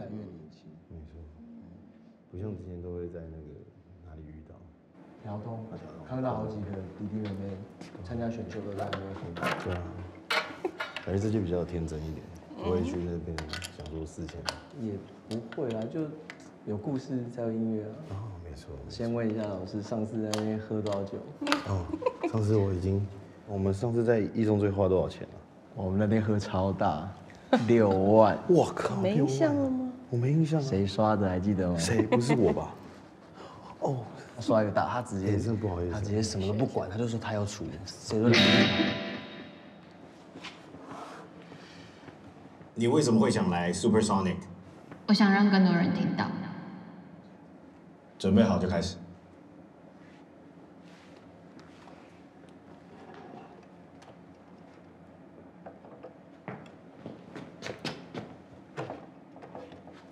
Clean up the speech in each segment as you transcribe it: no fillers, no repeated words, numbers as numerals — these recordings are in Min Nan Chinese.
來越年輕。沒錯，不像之前都會在那個哪裡遇到。條通，看到好幾個弟弟妹妹參加選秀都在那邊喝。對啊，感覺這就比較天真一點，不會去那邊想說事情。也不會啦，就有故事才有音樂啊。哦，沒錯。先問一下老師，上次在那邊喝多少酒？哦，上次我已經，我們上次在一中最花多少錢啊？我們那天喝超大，6萬。我靠！沒印象了嗎？我沒印象。誰刷的還記得嗎？誰？不是我吧？哦，刷一個大，他直接，真不好意思，他直接什麼都不管，他就說他要出，誰都。你為什麼會想來 Supersonic？我想讓更多人聽到。準備好就開始。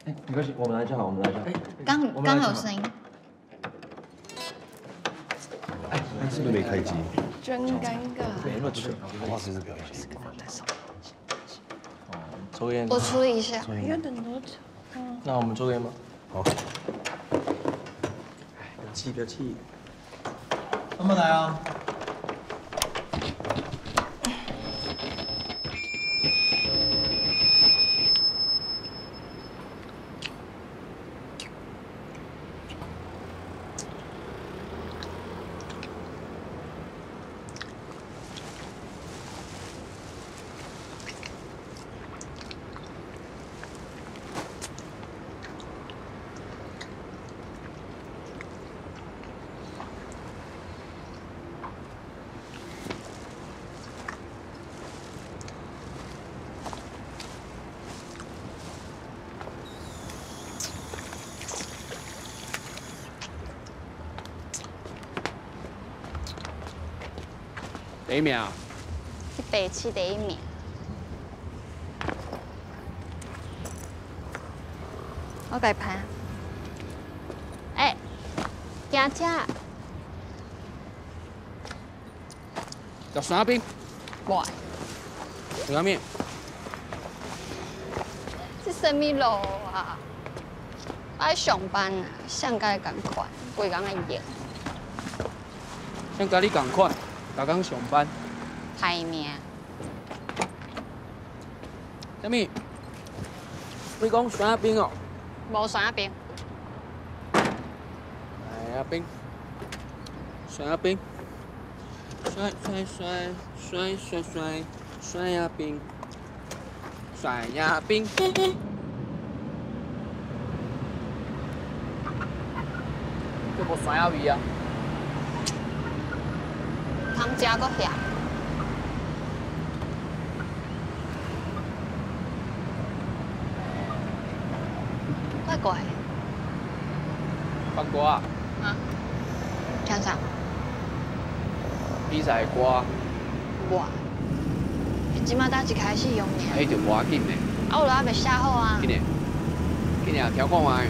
哎，沒關係，我們來就好，我們來就好。剛剛有聲音。哎，是不是沒開機？真尷尬。沒那麼蠢，我怕隨時表演。哦，抽煙。我處理一下。要等多久？那我們抽煙嗎？好。哎，不要氣，不要氣。慢慢來啊。第一名，是白痴第一名。我共拍。哎，行车。食啥冰？无。牛肉面。这啥物路啊？我爱上班啊，谁佮你仝款？规工爱用。谁佮你仝款？逐工上班，歹命。啥物？你講蒜仔冰哦？無蒜仔冰。哎呀冰，蒜仔冰，蒜蒜蒜蒜蒜蒜蒜仔冰，蒜仔冰。這無蒜仔味啊！通食閣嫌。怪怪。放歌啊？啊？听啥？比赛歌。我。這馬才一開始用爾。啊，彼就無要緊的。啊，我都還袂寫好啊。緊的，緊的，聽看覓。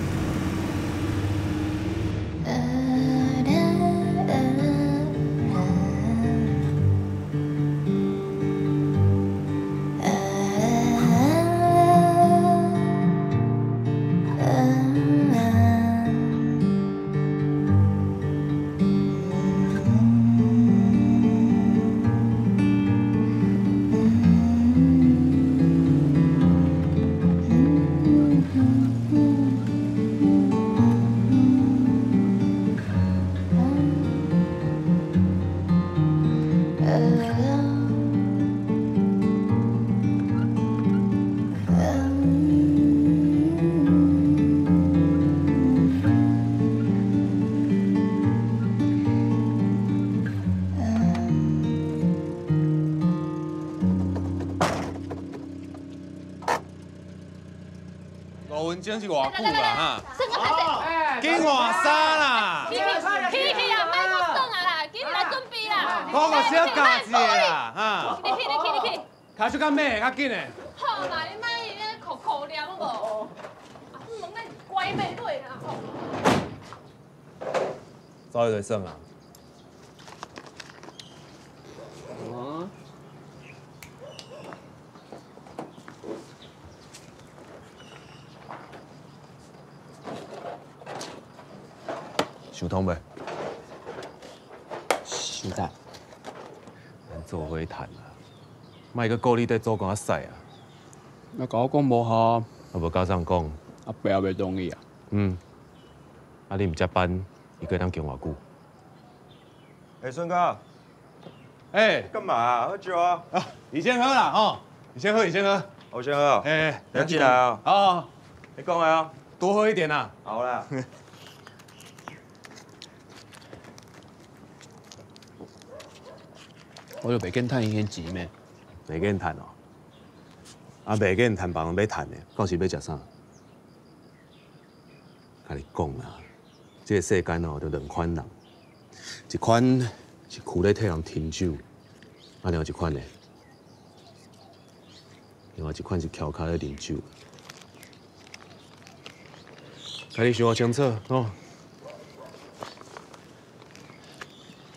5分钟是偌久啦哈？紧换衫啦！去去去啊！莫阁耍啊啦！紧来准备啦！我阁小教一下啦，哈！你去你去你去！跤手较猛，较紧的。好啦，你莫咧苦苦念好无？啊，唔免乖袂落啦吼。走去就耍啊！啊？想通袂？实在。咱做伙趁啊，莫阁顾你伫祖公仔屎啊！那共我讲无效，啊无家长讲，阿爸也袂同意啊。嗯，啊你毋接班，伊阁会当强偌久？哎，孙哥，哎，干嘛啊？喝酒啊？啊，你先喝啦，吼，你先喝，你先喝。我先喝。哎，你进来啊。好，你讲啊。多喝一点啦。好啦。我就袂见趁伊彼钱咩？袂见趁哦。啊，袂见趁，别人欲趁的，到时欲食啥？共你讲啦，这个世间哦，就两款人，一款是苦咧替人添酒，啊，另外一款呢，另外一款是翘跤咧啉酒。家己想清楚哦。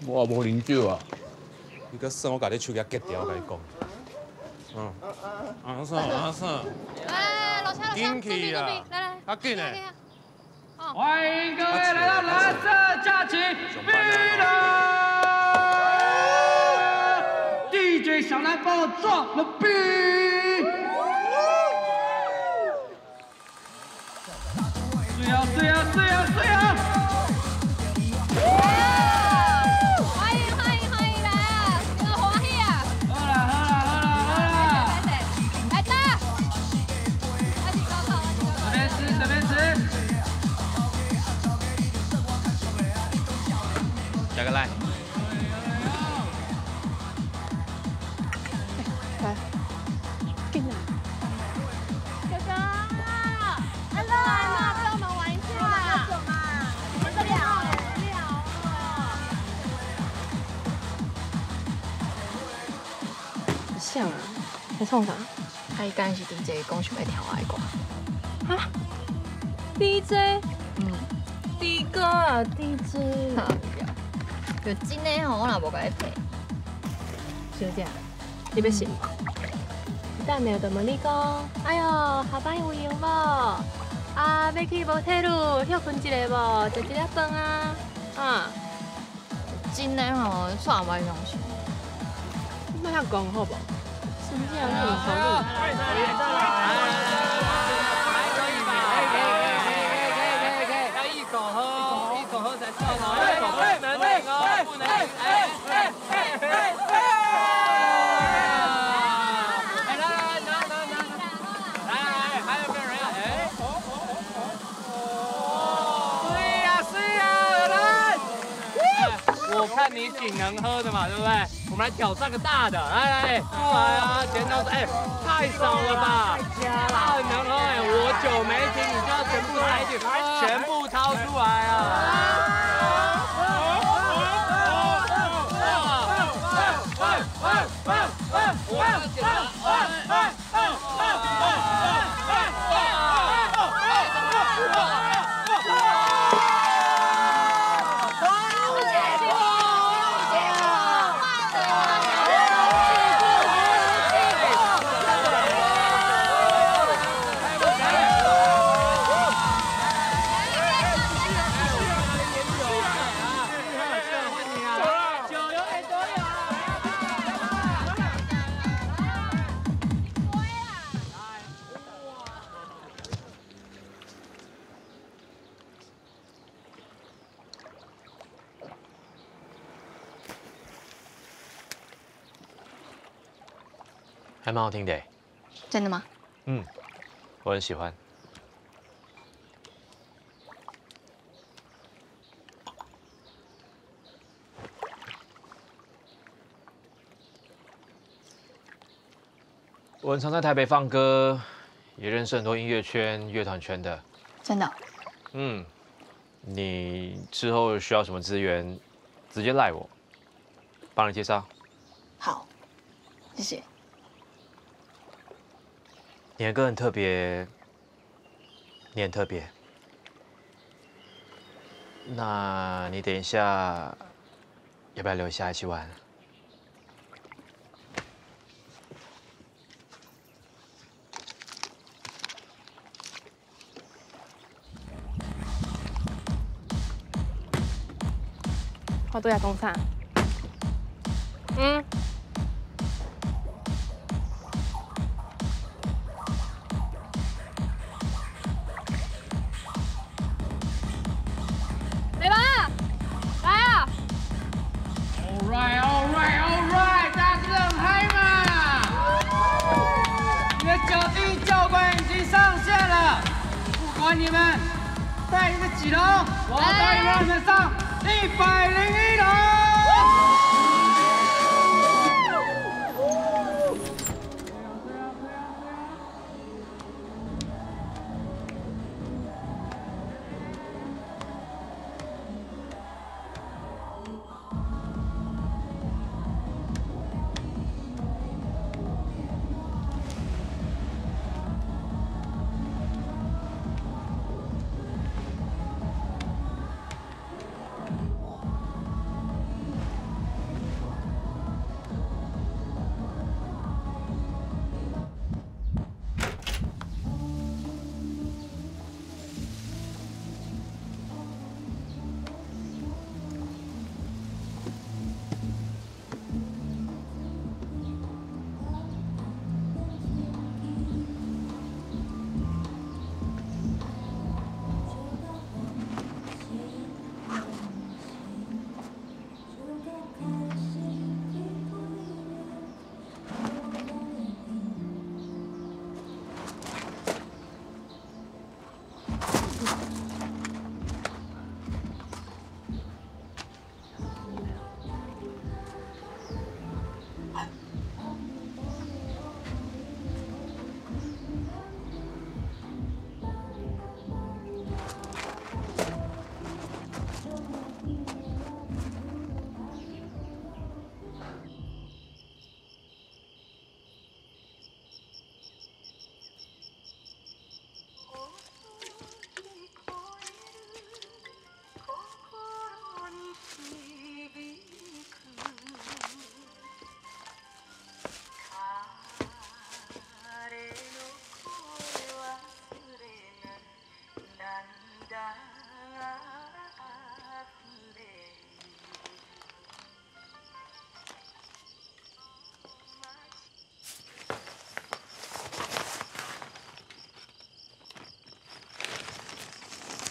我也无啉酒啊。你阁耍，我共你手举割掉，我共你讲。嗯。阿婶，阿婶。哎，老车，老车，紧去啊！来来，较紧的。欢迎各位来到蓝色假期，毕了！DJ 小南帮我撞了 B。对啊对啊对啊对啊！欢迎欢迎欢迎来啊！真欢喜啊！好啦好啦好啦好啦！来打！随便吃随便吃。加个来。来，进来。哥哥，Hello，跟我们玩一下。无聊无聊。啥啊？在创啥？啊，伊敢是 DJ 讲想欲听我的歌。哈？DJ？嗯。 D 哥啊，DJ。就真的吼，我若无共你骗。小姐，你欲信无？等下就问你讲，哎哟，下班有闲无？啊，欲去无体路歇睏一下无？食一粒饭啊？啊？真的吼，煞袂相信。你莫遐讲好无？真正你毋可能。要一口喝，一口喝才算哦，一口不能停哦，不能。哎哎哎哎哎！来来拿拿拿拿，来来，还有没有人要？哎，对呀是呀，来，我看你挺能喝的嘛，对不对？我们来挑战个大的，来来，出来啊，剪刀手，哎，太少了吧？太能喝哎，我酒没停，你就要全部塞进，全部掏出来啊！还蛮好听的。真的吗？嗯，我很喜欢。我很常在台北放歌，也认识很多音乐圈、乐团圈的。真的？嗯，你之后需要什么资源，直接赖我，帮你介绍。好，谢谢。你的歌很特别，你很特别。那你等一下，要不要留下一起玩？我拄仔讲啥？嗯。来吧，来啊！All right, all right, all right，大家是很嗨嘛？你的酒精教官已经上线了，不管你们带你们几楼，我答应让你们上101楼。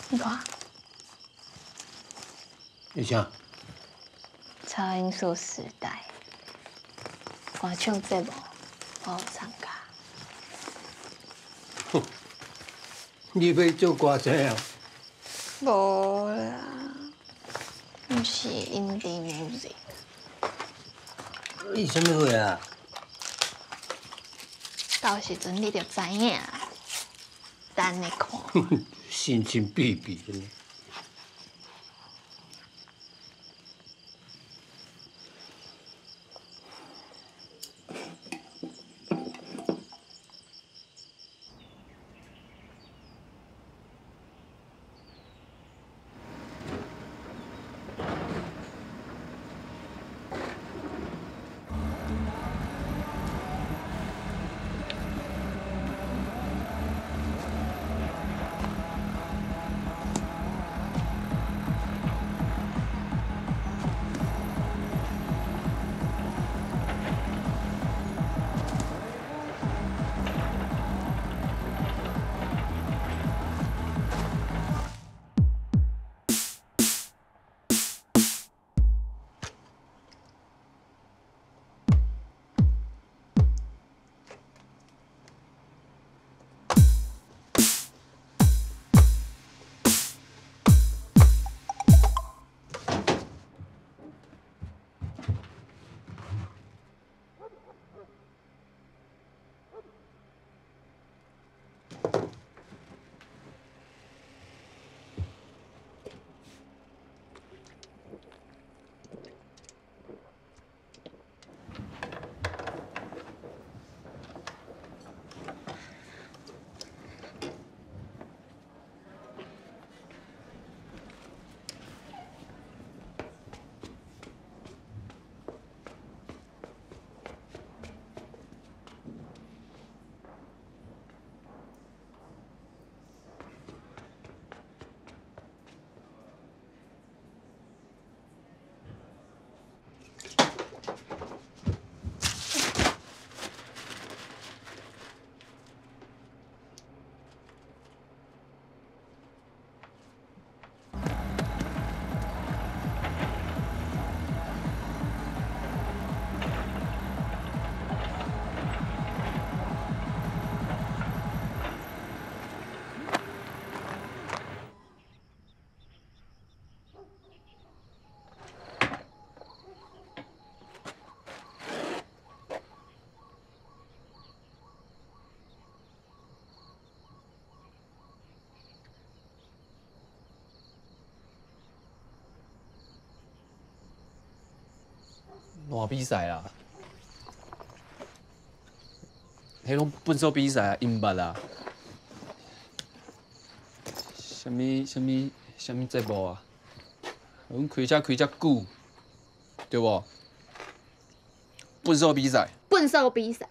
你看。你啥？超音速时代歌唱节目，我有参加。哼，你欲做歌星啊？无啦，毋是 indie music。你啥物货啊？到时阵你就知影，等你看。神神秘秘的。烂比赛啦，彼拢粪扫比赛啊，𪜶捌啊。啥物啥物啥物节目啊？阮开车开遮久，对无？粪扫比赛。粪扫比赛。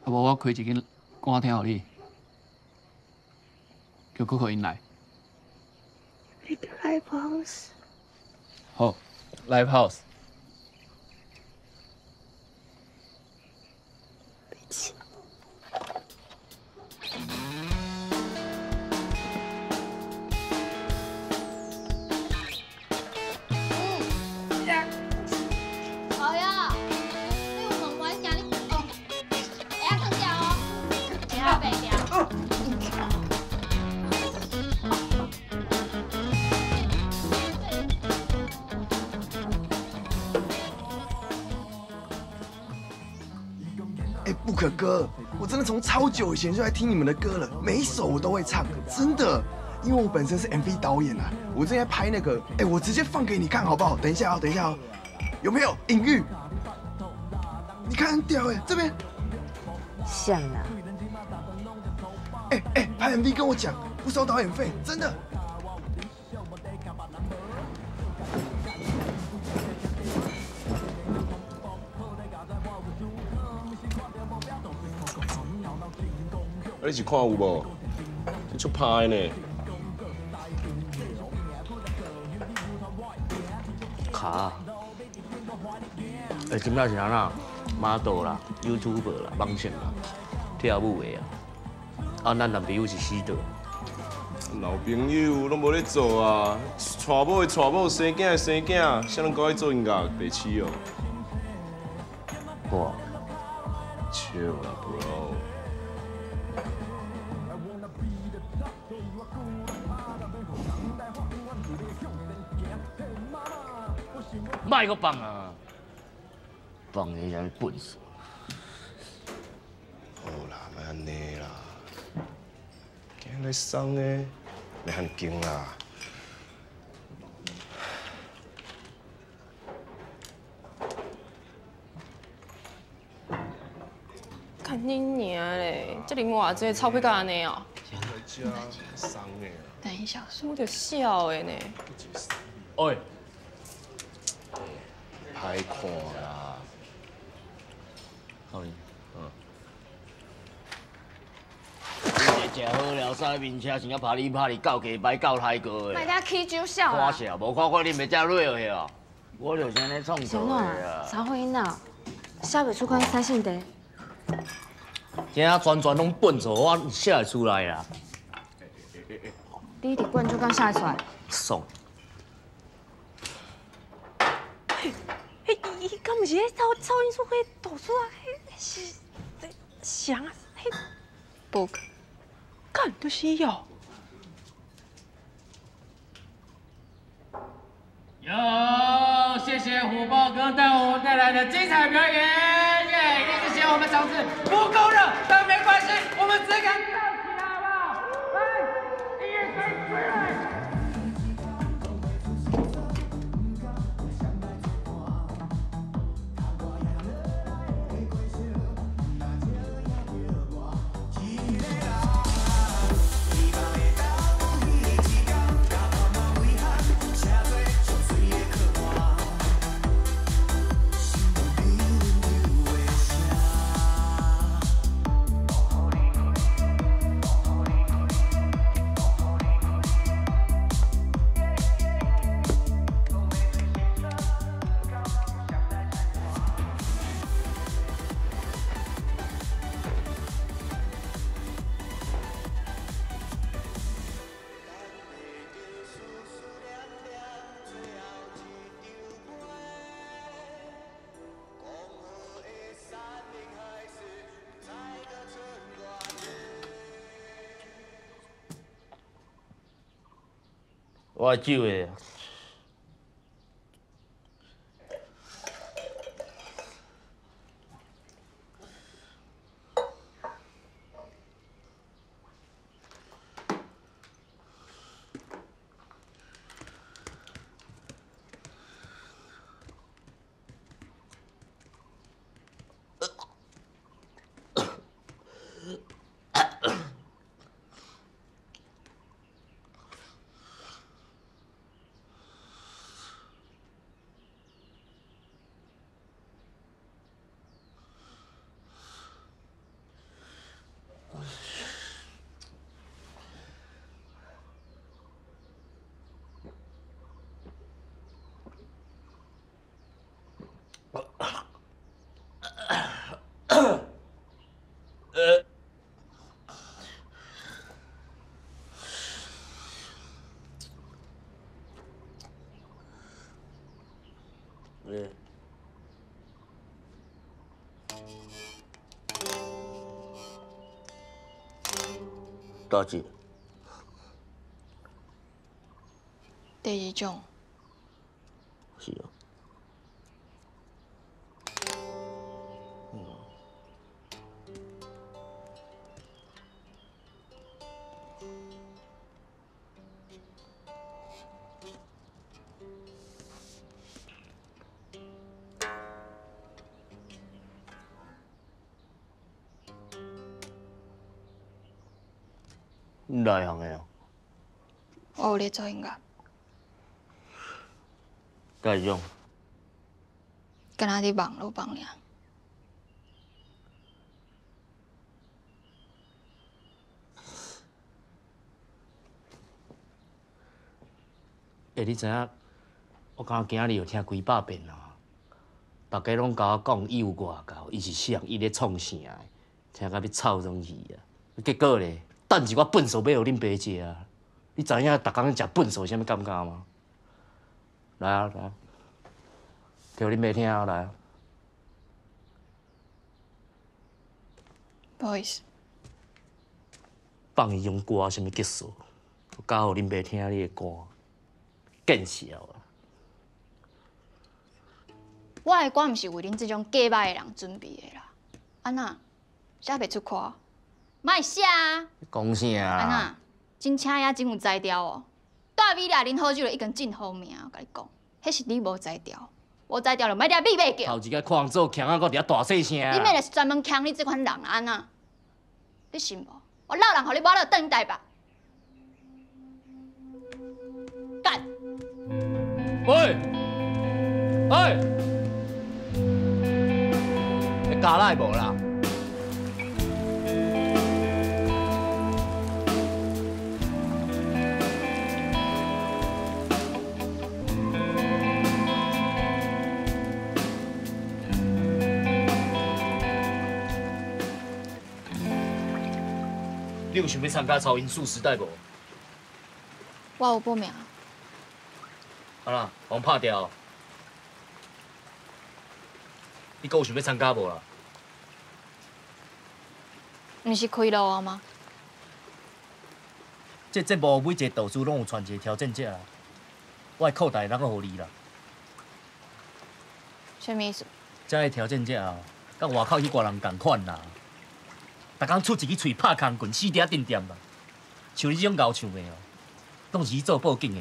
啊无，我开一间歌厅予你，叫可可𪜶来。你叫 live house。好，live house。好呀，你有问我惊你哦，会晓耍哦，会晓白行。哎，不可哥，我真的从超久以前就在听你们的歌了，每一首我都会唱，真的。因为我本身是 MV 导演啊，我正在拍那个，哎，我直接放给你看好不好？等一下哦，等一下哦，有没有隐喻？你看很屌哎，这边。像啊。哎哎，拍 MV 跟我讲，不收导演费，真的。啊，你是看有无？这足歹呢。卡。欸，这摆是按怎？model 啦，YouTuber 啦，网红啦，跳舞的啊。啊，咱男朋友是死党。老朋友拢无咧做啊，娶某的娶某，生囝的生囝，啥人阁爱做音乐白痴哦？哇，笑啦，bro。莫阁放啊！放的啥物笨手？好啦，莫按呢啦，今日来送的，莫遐紧啦。看你娘嘞，这啉偌济，臭屁到按呢哦。送的。等一下，我就笑的呢。喂。歹看啦，好哩，嗯。你食好了，驶面车，想要拍你拍你，到鸡摆到泰国的。莫听起酒笑啦。看笑，无看过你袂遮落去哦。我就是按呢创作的啊。查某囡仔，写袂出款三姓地。今仔全全拢笨错，我写会出来啦。你伫灌酒敢写会出来？爽。伊敢毋是咧超超音速迄图书啊？彼是谁啊？彼 book，敢就是伊哦。哟，谢谢虎豹哥带我们带来的精彩表演，耶！一直嫌我们场子不够热，但没关系，我们只敢站起来，好不好？来，音乐开始。我酒的。倒一？第二种。是啊。你内行的哦？我有咧做音乐。佗一种？敢若伫网路放尔。欸，你知影？我敢若今日有听几百遍啊！大家拢共我讲伊有外高，伊是啥，伊咧创啥的，听甲欲臭妆去啊！结果咧，等一寡粪扫欲予恁爸食啊！你知影逐工食粪扫是啥物感觉吗？来啊来啊，摕予恁爸听啊来啊！不好意思。放伊种歌啥物激素，教予恁爸听你的歌，见笑啊！我的歌毋是为恁这种假歹的人准备的啦。按怎写袂出歌？莫写啊！讲啥啊？按怎？真请也真有才调哦。带米俩啉好酒就已经真好命，我共你讲，彼是你无才调，无才调就莫掠米马叫。头一个看人做强啊，阁伫遐大细声。你妹就是专门强你这款人啊，按怎？你信无？我老人予你抹落转台北。干！喂！喂！你加奶无啦？你有想欲参加超音速时代无？我有报名。啊啦，予人拍掉。你阁有想欲参加无啦？毋是开路啊吗？这节目每一个导师拢有传一个挑战者，我的裤袋拢阁予你啦。啥物意思？这个挑战者啊，佮外口彼挂人仝款啦。逐工出一支喙拍空棍，死伫遐定定啦。像你这种𠢕唱的哦，拢是去做报警的。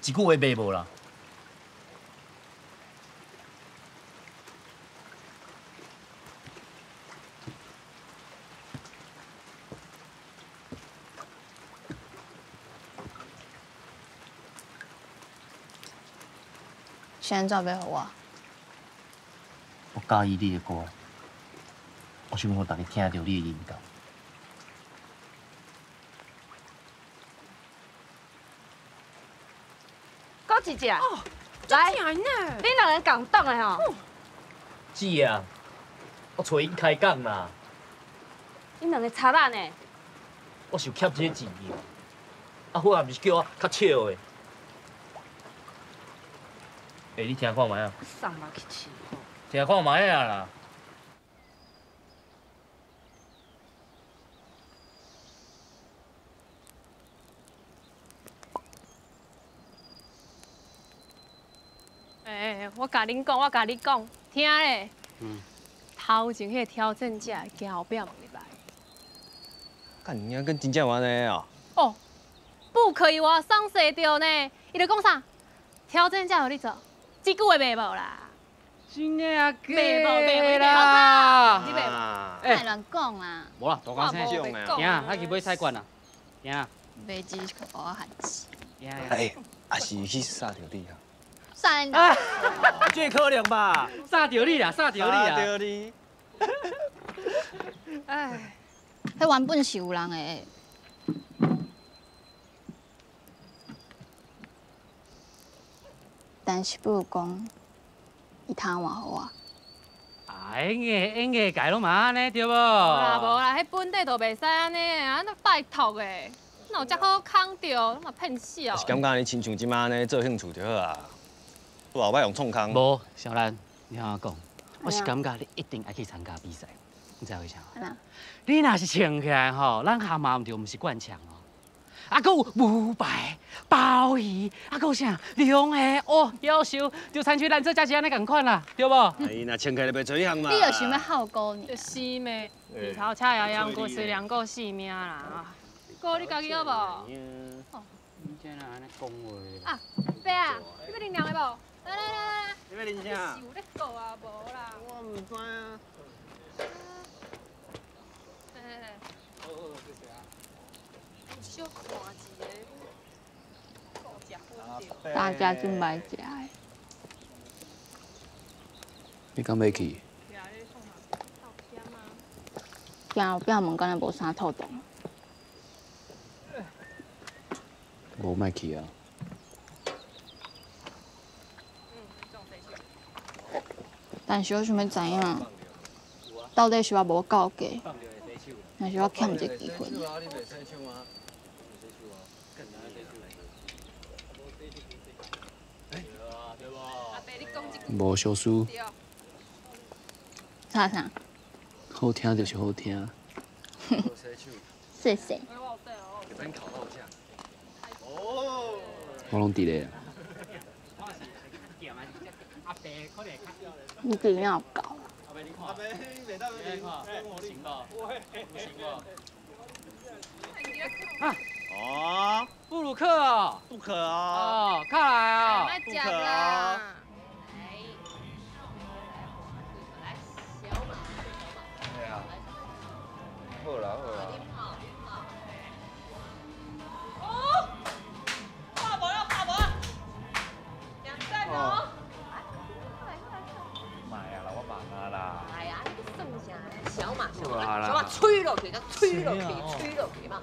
一句话袂无啦。是按怎欲予我？我佮意你的歌。我想予大家听著你的音调。阁一只，来，恁两个共党的吼。姐啊，我揣𪜶开讲啦。恁两个贼仔呢？我是欠这个钱的，啊，好啊，毋是叫我较笑的。欸，你听看觅啊？送我去饲。听看觅啊啦。欸，我共恁讲，我共你讲，听咧。头前彼个挑战者会行后壁问入来。干你跟真正有按呢哦？哦，不可以话丧势著呢。伊就讲啥？挑战者予你做，这句话袂无啦。真的啊，假的啦？你袂无？莫乱讲啦。无啦，大家声。行，啊去买菜罐啦。行。买只我限制。哎，啊是去杀著你啊？杀啊！这可能吧？杀著你啦，杀著你啦！杀著你！哎，彼原本是有人的，但是不如讲，伊贪换予我。啊，演艺界拢嘛按呢对无？无啦无啦，彼本底就袂使按呢，啊那拜托的，哪有遮好空著，嘛骗笑。是感觉你亲像这马按呢做兴趣就好啊。我后摆用创空。无，小兰，你听我讲，我是感觉你一定爱去参加比赛，你知影为啥？安怎？你若是穿起来吼，咱蛤蟆毋对，毋是灌肠哦。啊，阁有牛排、鲍鱼，啊，阁有啥龙虾哦，夭寿，就亲像咱做食是按呢仝款啦，对无？哎，若穿起来袂做彼项嘛。你就想欲好高呢？就是咩？日头车遥遥，过虽然过性命啦。哥，你家己好无？哦，你这哪按呢讲话？啊，伯啊，你欲啉凉的无？来来来来。你欲啉啥？是有咧顾啊，无啦。我毋知啊。嘿嘿嘿。好，谢谢啊。小看一个，大家真歹食的。你敢欲去？惊后壁门敢若无啥透动。无莫去啊。但是我想欲知影，到底是我无够格，还是我欠一个机会？无相输。啥啥？好听就是好听。谢谢。我拢伫咧。你真有够。哦，布鲁克哦，不可哦，哦，卡来哦，不可哦。好啦好啦。哦，拍无了，拍无啊！两赞哦。买啊啦，我忙啊啦。哎呀，你算啥？小马，小马，小马吹落去，吹落去，吹落去嘛！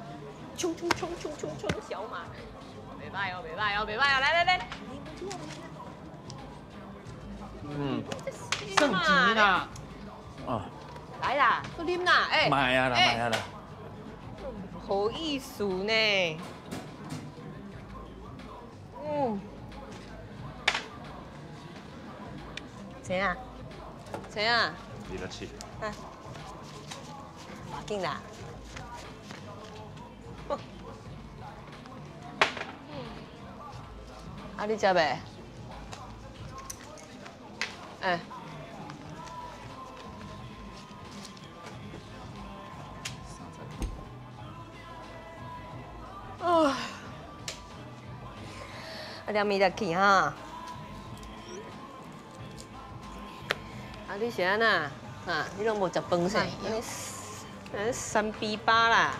冲冲冲冲冲冲，小马，袂歹哦，袂歹哦，袂歹哦，来来来，嗯，算钱啦。哦。来啦，去啉啦，哎。买啊啦，买啊啦。不好意思呢。嗯。怎样？怎样？ 27。啊。紧啦。啊，你食袂？哎。啊！啊，点物得去哈？啊，你是按怎？啊，你拢无食饭势？你三比八啦！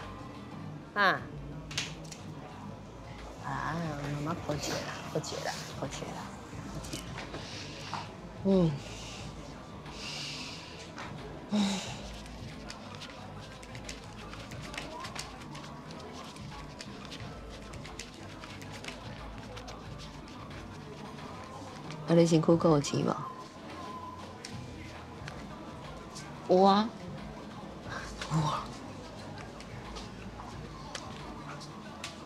啊！啊，妈妈抱歉啦，抱歉啦，抱歉啦，抱歉啦。嗯。嗯。啊，你身躯阁有钱无？有啊。有啊。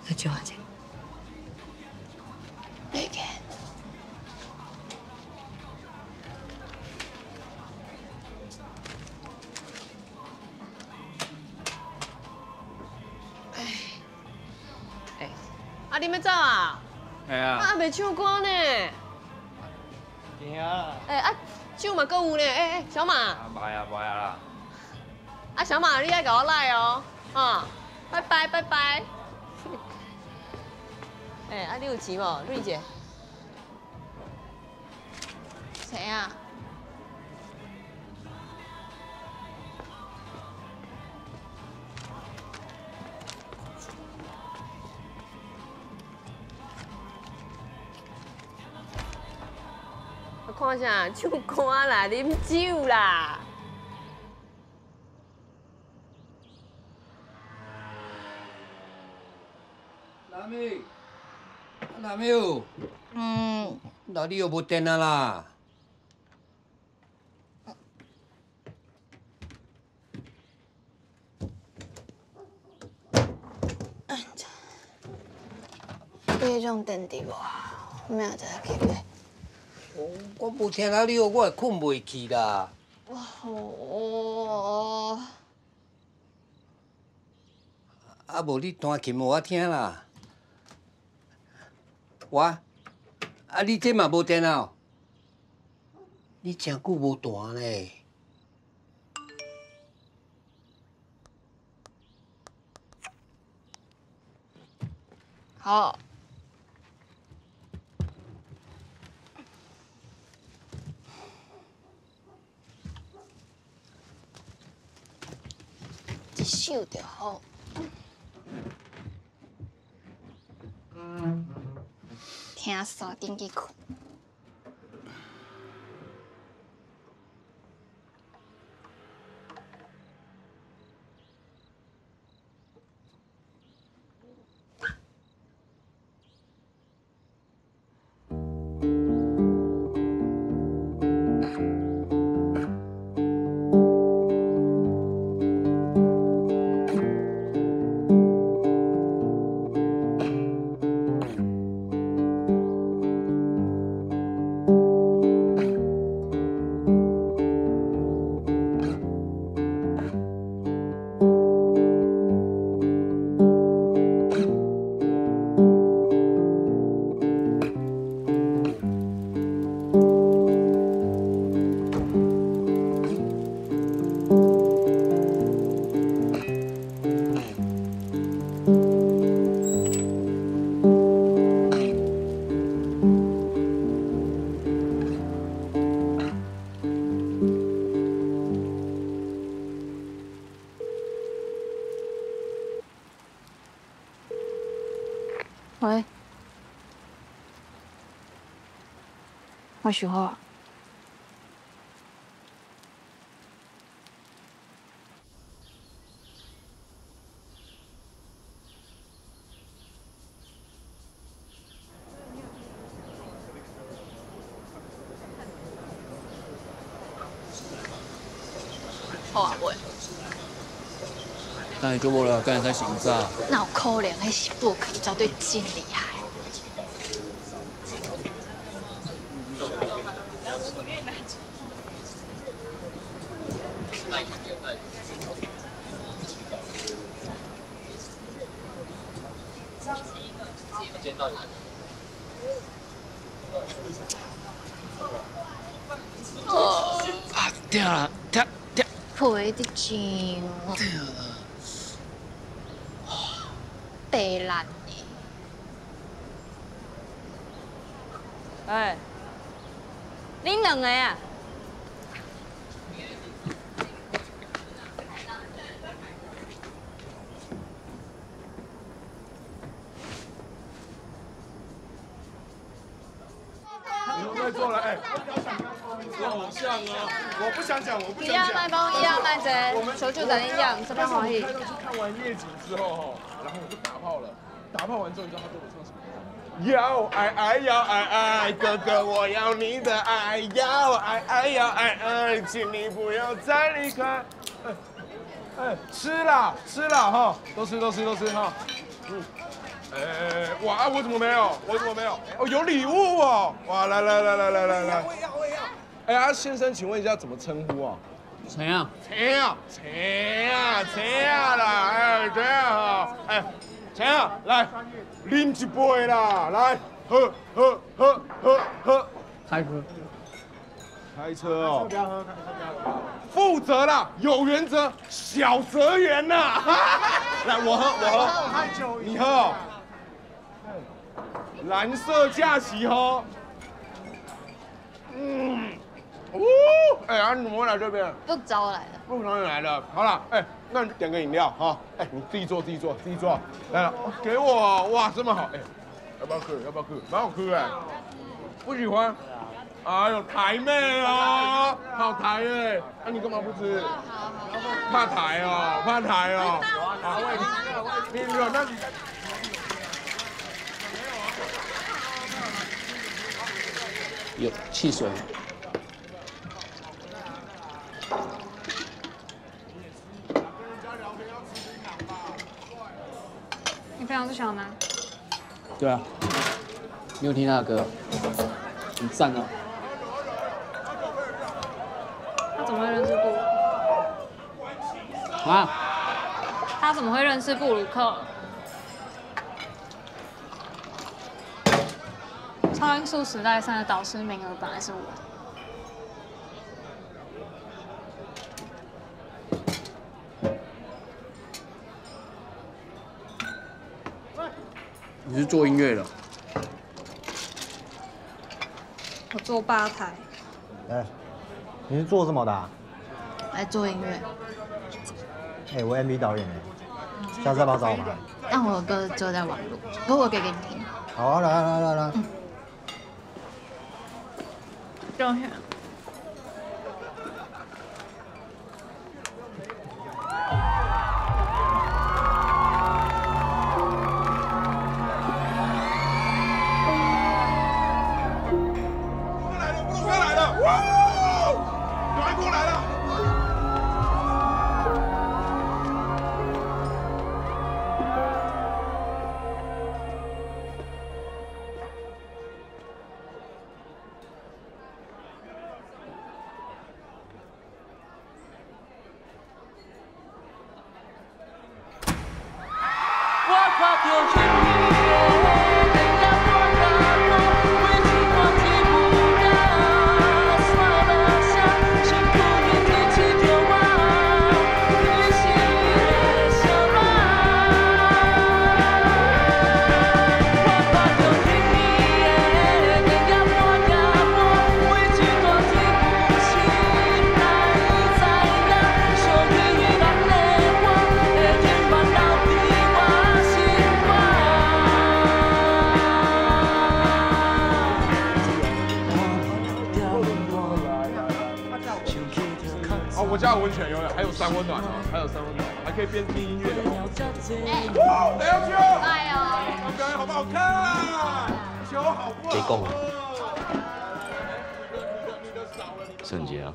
那借我者。袂记。哎，啊，你欲走啊？系啊。啊，袂唱歌呢。哎啊，酒嘛阁有呢，哎哎，小马。袂啊袂啊啦。啊，小马，你爱共我来哦，啊，拜拜拜拜。哎，啊，你有钱无？瑞姐。谁啊？我看啥？唱歌啦，啉酒啦。南美，南美哦。嗯。那你又无电啊啦？你彼种电池无啊？我明仔载去买。我无听到你哦，我会困袂去啦。哦。啊無你彈琴予我聽啦。我，啊你這嘛無電腦？你誠久無彈咧。好。一首就好。聽煞緊去睏。喂，我想好啊。好啊，喂。等下就无了，敢会使先早？哪有可能？彼是 book，伊绝对真厉害。啊，疼啦，疼疼！皮伫上。地烂的。哎，恁两个啊？你们在做了，哎，我像啊，我不想讲，我不想讲。一样卖包，一样卖贼，求助咱一样，这边欢喜。看完夜景之后，然后我就打炮了。打炮完之后，你知道他对我唱什么？要爱爱要爱爱，哥哥我要你的爱，要爱爱要爱爱，请你不要再离开。哎哎，吃啦吃啦哈，都吃都吃都吃哈。嗯。哎，哇，我怎么没有？我怎么没有？哦，有礼物哦！哇，来来来来来来来。我要我要。哎呀，先生，请问一下怎么称呼啊？陈啊，陈啊，陈啊，陈啊啦，哎，陈啊，哎，陈啊，来，啉一杯啦，来，喝喝喝喝喝，开车，开车哦，负责啦，有原则，小泽圆呐，来，我喝，我喝，你喝哦，蓝色假期哦，嗯。哦，哎，啊，你怎么会来这边？不找我来的。不找你来的。好了，哎，那你点个饮料哈。哎，你自己做，自己做，自己做。来了，给我，哇，这么好，哎，要不要喝？要不要喝？蛮好喝哎。不喜欢。哎呦，台妹哦，好台哎。那你干嘛不吃？怕台哦，怕台哦。好，你那你。有汽水。你非常是小南。对啊，你有听他的歌？很赞哦。他怎么会认识顾？啊？他他怎么会认识布鲁克？超音速时代三的导师名额本来是我的。你是做音乐的？我做吧台。哎，你是做什么的啊？来做音乐。哎，我 MV 导演哎，下次要不要找我们？但我的歌只有在网络，不过我可以给你听。好啊，来来来来。多谢。我家有温泉，有还有三温暖哦，还有三温暖，还可以边听音乐的。哇，等下去哦！哎呦，表演好不好看？球好不好？别讲啊，圣杰啊。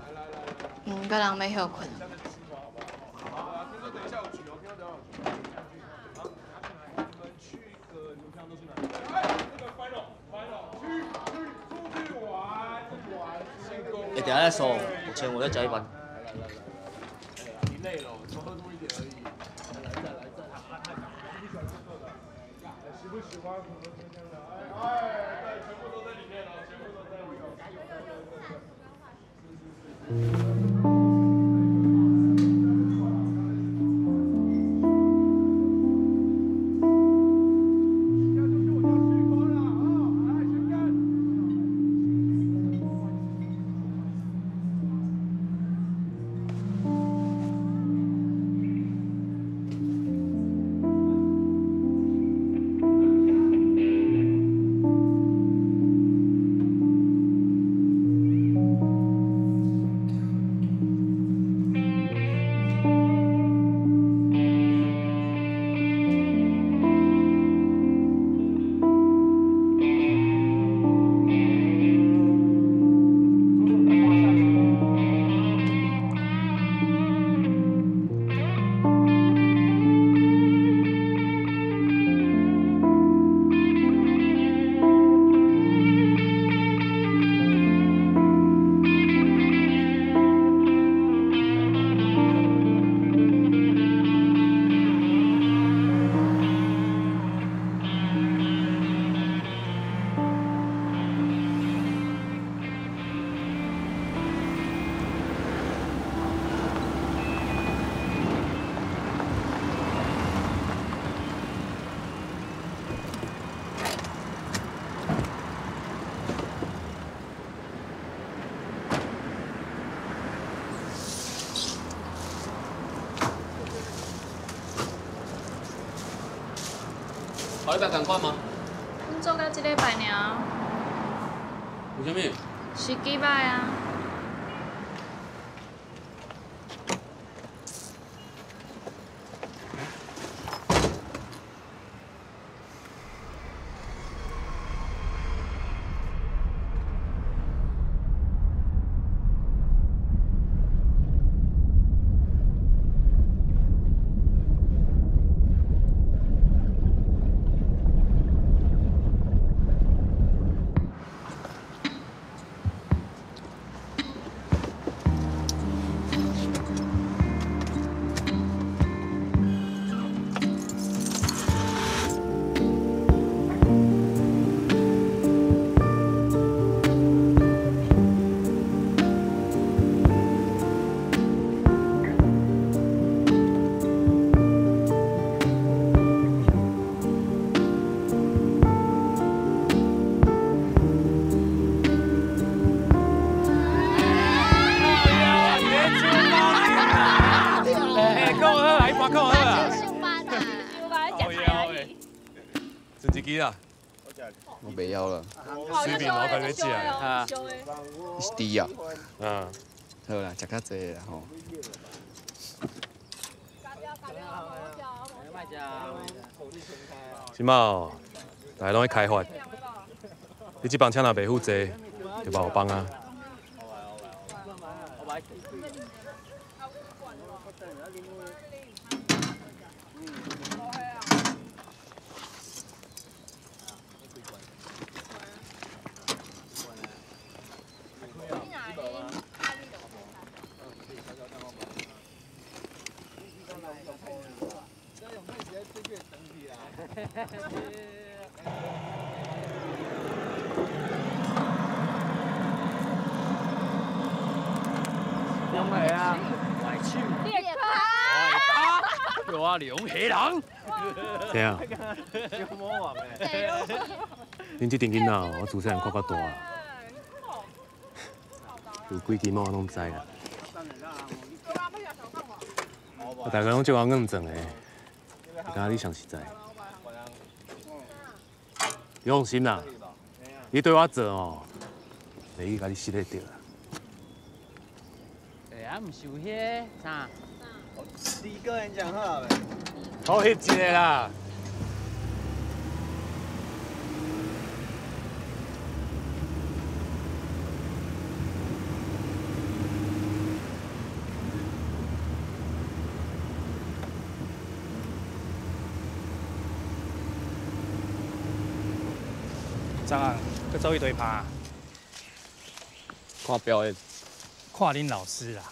嗯，个人欲歇睏。哎，等下再说，我钱我再加一班。累了，多喝多一点而已。来，再来，再来。喜不喜欢？哎，对，全部都在里面了，全部都在里面。是是是。头礼拜仝款吗？阮做到这礼拜尔。为啥物？时机歹啊。百块啊！上班啊！上班食菜而已。剩一支啦。我袂晓啦。随便我家己食。啊。你是猪啊？嗯。好啦，食较济啦吼。这马哦，大家拢咧开发，你这帮车若袂负责，就无帮啊。龙虾啊，外手。叫我龙虾人。怎样？恁这阵囡仔哦，我自细汉看较大，有几支毛我拢知啦。我大家拢足够硬壮的，感觉你上实在。你放心啦，你对我做哦，袂去共你失礼著啦。哎，啊，毋是有彼个啥？你个人讲好未？好翕一个啦。昨暗阁做一堆拍。看表演。看恁老师啦，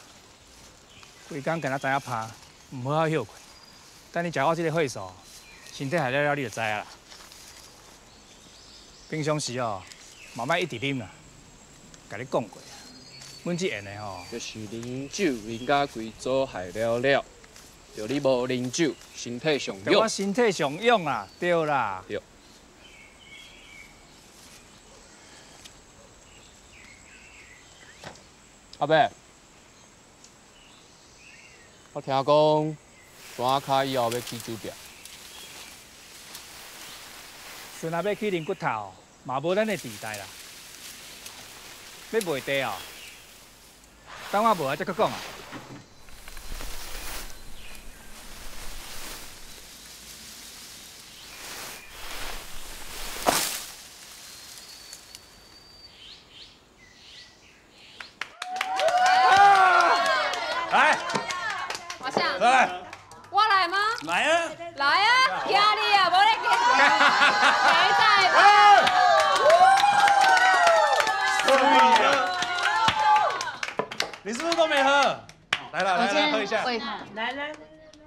规工敢若知影拍，毋好好歇困。等你食我这个会所，身体害了了，你就知影啦。平常时哦，嘛莫一直啉啦，共你讲过，阮这缘的吼，就是啉酒啉甲规组害了了，著你无啉酒，身体上勇。我身体上勇啦，对啦。对。阿伯，我听讲，山跤以后欲起酒店。孙仔欲去啉骨头，嘛无咱的地带啦。欲卖地哦，等我无啊，再阁讲啊。来，我想，来，我来吗？来啊！来啊！惊你啊，无咧惊。谁在？你是不是都没喝？来了，来来喝一下。来来。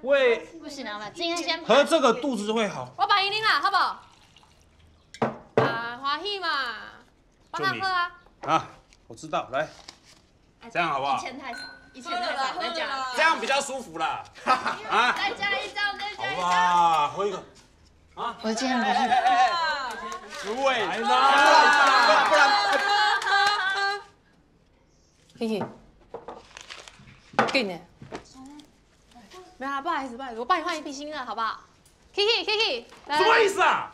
胃不行了，今天先喝这个肚子会好。我帮伊啉啦，好不好？啊，欢喜嘛，帮他喝啊。啊，我知道，来，这样好不好？ 1000太少，1000太少，再加。这样比较舒服啦。啊，再加一张，再加一张。哇，喝一个。啊，我今天不是。诸位，来啦，不然。嘿嘿，紧的。没有啦，不好意思，不好意思，我帮你换一瓶新的，好不好？Kiki，Kiki，什么意思啊？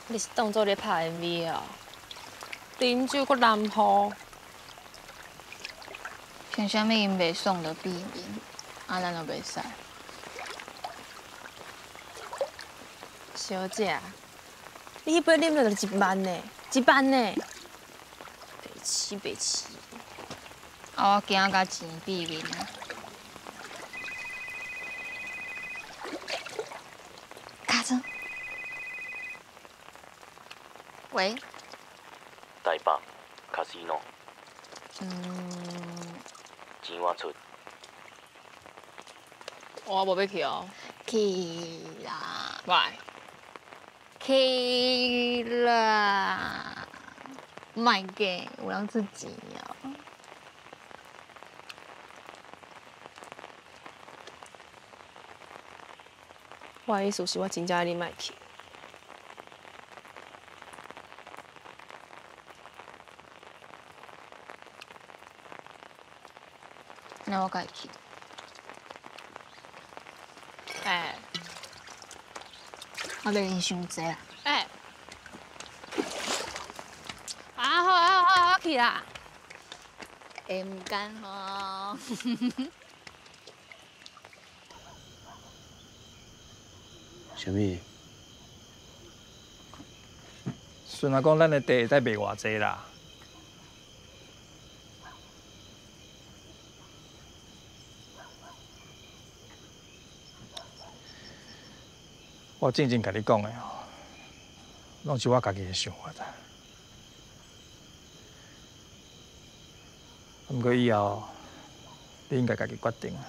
你是当作咧拍 MV 哦？啉酒阁淋雨，凭啥物𪜶袂爽就变面，啊咱就袂使？小姐，你彼杯啉落就1万呢，1万呢，白痴白痴！啊，我惊共钱变面啊！卡针。喂。台北卡西诺。嗯。钱我出。我無欲去哦。去啦！喂。去啦！莫假，有人出錢啊！我的意思是我真正愛你莫去。那我家己去。欸。我欲啉伤济啦。欸。啊好啊好啊，我去啦。会毋甘吼。啥物？孙仔讲，咱的地会使卖偌济啦？我进前共你讲的吼，拢是我家己的想法啦。毋过以后，你应该家己决定啊。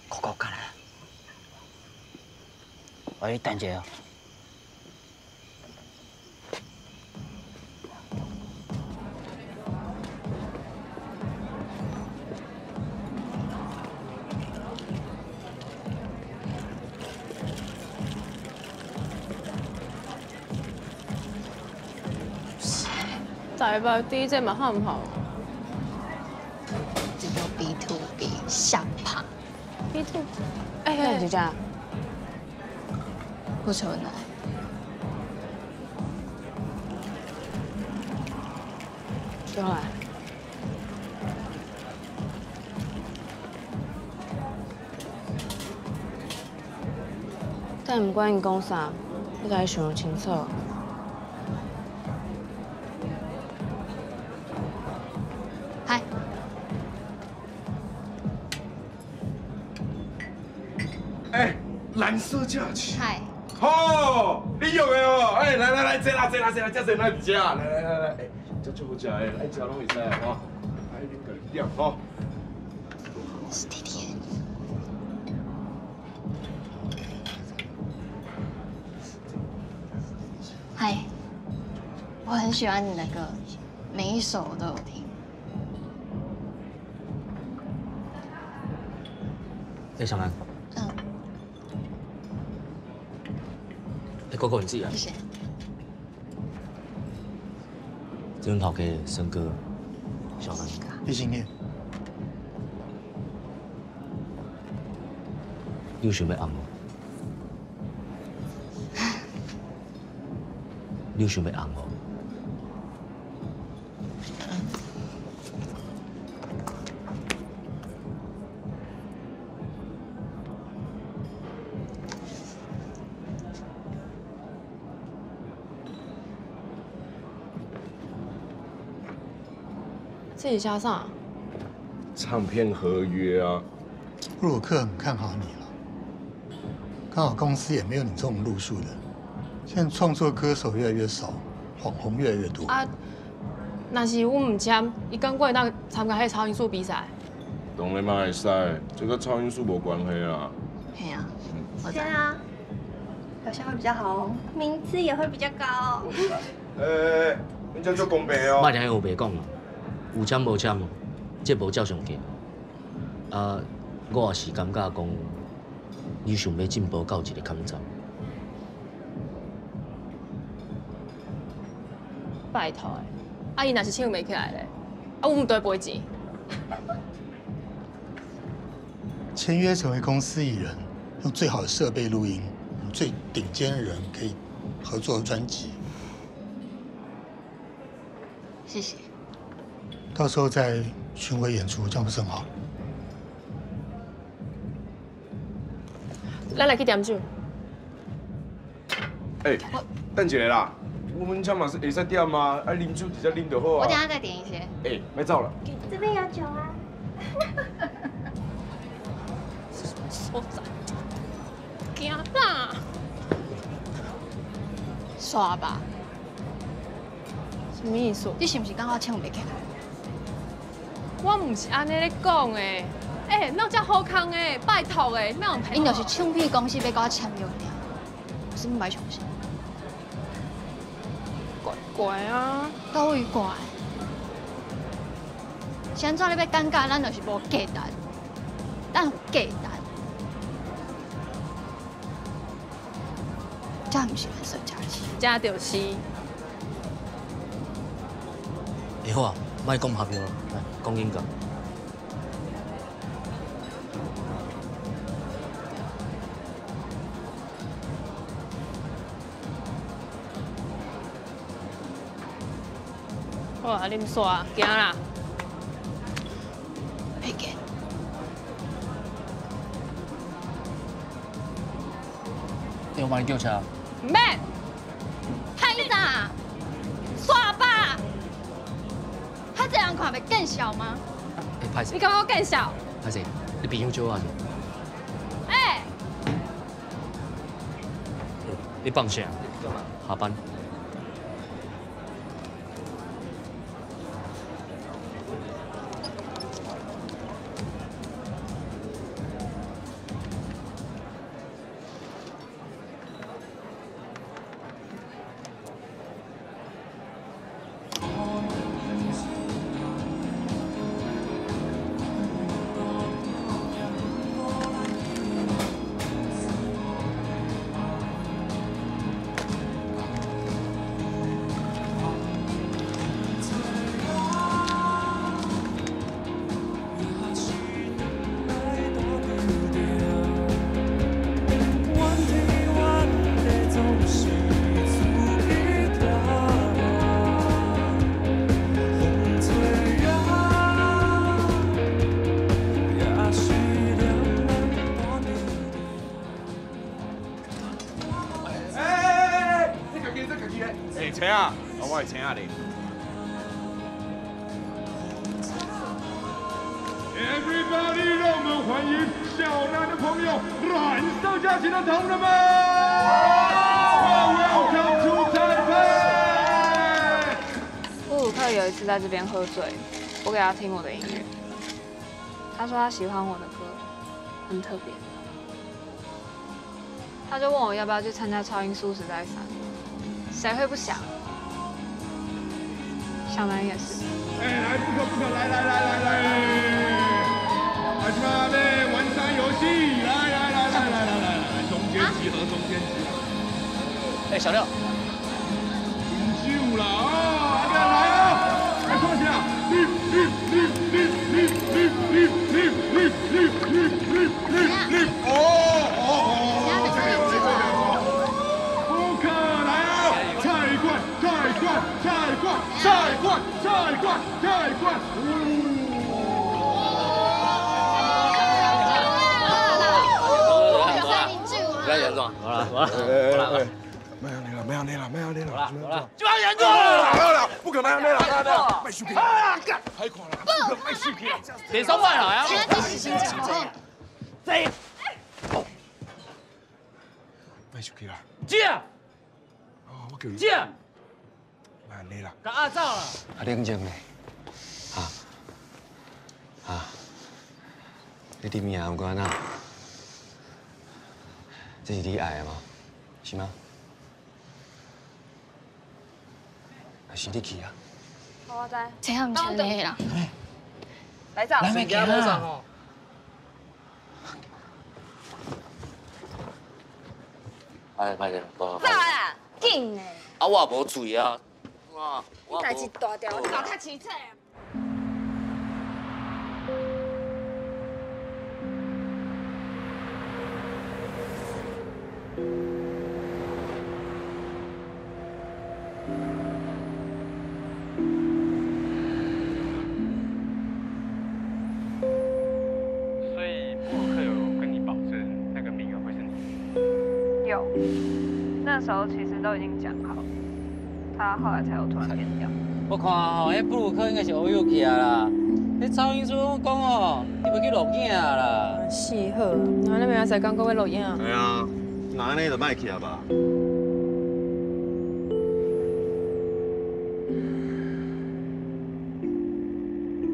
哥哥，过来。喂，等一下。台北 DJ 嘛好唔好？这个 B to B 上胖。 B to，哎，那就这样。不愁来。过来。但不管伊讲啥，你家己想清楚。嗨。哎，蓝色假期。嗨。好，你用的哦。哎，来来来，坐啦坐啦坐啦，这坐咱伫遮。来来来来，哎，这足好食的，爱食拢会使吼。爱恁家己点吼。是弟弟。嗨，我很喜欢你的歌，每一首我都有听。哎，小兰。嗯。哎，哥哥，你自己来。谢谢。这阵头家森哥，小兰。异性恋。你有想欲红无？你有想欲红无？这是写啥？唱片合约啊。布鲁克很看好你了，刚好公司也没有你这种路数的。现在创作歌手越来越少，网红越来越多。啊，若是阮毋签，伊敢阁会当参加彼超音速比赛？当然嘛会使，这跟超音速无关系啦。嘿啊，签啊，表现会比较好哦，名次也会比较高哦。欸，你这足公平哦。莫听伊乌白讲啦，有签无签哦，这无照常行。啊，我也是感觉讲，你想欲进步到一个坎站。拜托的，啊伊若是唱袂起来咧，啊阮毋都会赔钱。签约成为公司艺人，用最好的设备录音，最顶尖的人可以合作专辑。谢谢。到时候再巡回演出，这样不是很好？咱来去点酒。哎，等一下啦。我们这嘛是会使点啊，爱啉酒直接啉就好啊。我等下再点一些。哎，莫走了。这边有酒啊。这什么所在？惊啦！刷吧。什么意思？你是毋是感觉唱袂起来？我毋是按呢咧讲的，欸，哪有遮好康的？拜托的，哪有𪜶就是唱片公司欲佮我签约尔，有啥物歹相信？怪怪啊！佗位怪？是按怎你欲感觉咱就是无价值？咱有价值，这毋是咱所食的。这就是。欸好啊，莫讲合约了，来讲音乐。好啊，啉煞，行啦。袂见。欸，我帮你叫车。毋免。歹啦，煞吧。较济人看袂见笑吗？欸，歹势。你感觉我见笑？歹势，你朋友招我者？欸。你放啥？下班。车啊，我会车啊你。Everybody，让我们欢迎小南的朋友，燃烧家庭的同仁们！Welcome to Taipei。布鲁克有一次在这边喝醉，我给他听我的音乐，他说他喜欢我的歌，很特别。他就问我要不要去参加超音速时代3，谁会不想？小南也是。哎，来，不可不可，来来来来来，来这边玩沙游戏，来来来来来来来来，中间集合，中间集合。哎，小六，饮酒了啊！阿来啊，来看一下，哦哦哦，不可来啊！菜罐菜罐菜罐菜罐菜罐菜罐，不要严重，好了好了好了，没有你了，没有你了，没有你了，好了，就要严重了，了，不可没有你了，没有了，卖生气，啊，干，太垮了，不可卖生气，别说卖了呀！这是心情好。这，卖生气啦！姐，哦，我叫你姐，卖你啦！甲阿走啦！啊，冷静咧，啊啊，你伫物啊，毋过按怎？这是你爱的吗？是吗？还是你去啊？我知。这样毋是按呢啦。来走。来袂行啊！哎，歹势，走啦，紧嘞！啊，我也无醉啊。你代志大条，你搞较清楚。所以布鲁克有跟你保证那个名额会是你？有，那时候其实都已经讲好，他后来才有突然变掉。我看吼，彼布鲁克应该是乌有去啊啦。彼超音速讲吼，伊欲去录影啦。是好，那你明仔载讲阁欲录影？系啊，那按呢就莫去啊吧。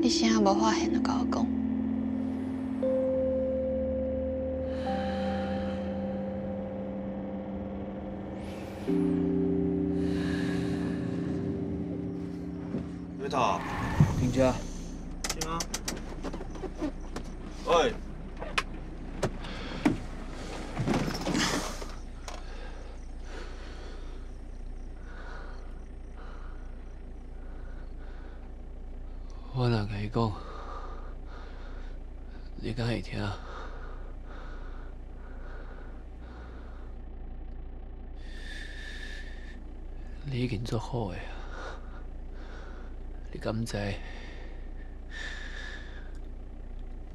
你啥无发现就共我讲。你头，停车。是吗？喂。我若共伊讲，你敢会听？你已经足好的啊，你敢知？